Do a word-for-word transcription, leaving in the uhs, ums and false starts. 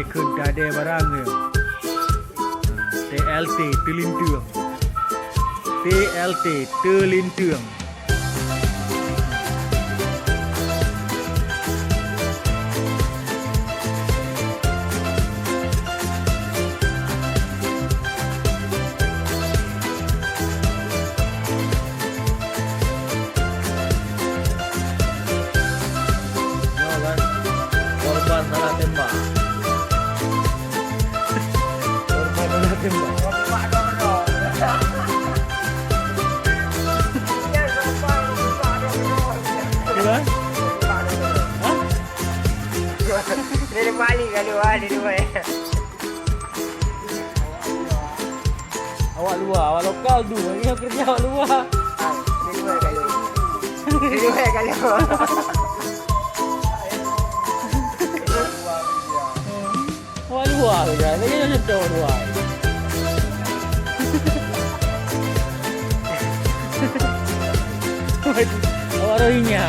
Kheun tadée barang nyoe. T L T teulinteung. T L T teulinteung. Nyoe kan, korban salah tembak. Korban salah tembak. Gimana? Hah? Dari Bali kalau ada dua. Awak luar, awak lokal tu. Ini yang kerja awak luar. Ah, dari luar kalau. Dari luar kalau. Awak luar tu je. Lagi nak contoh luar. Awak Rohingya.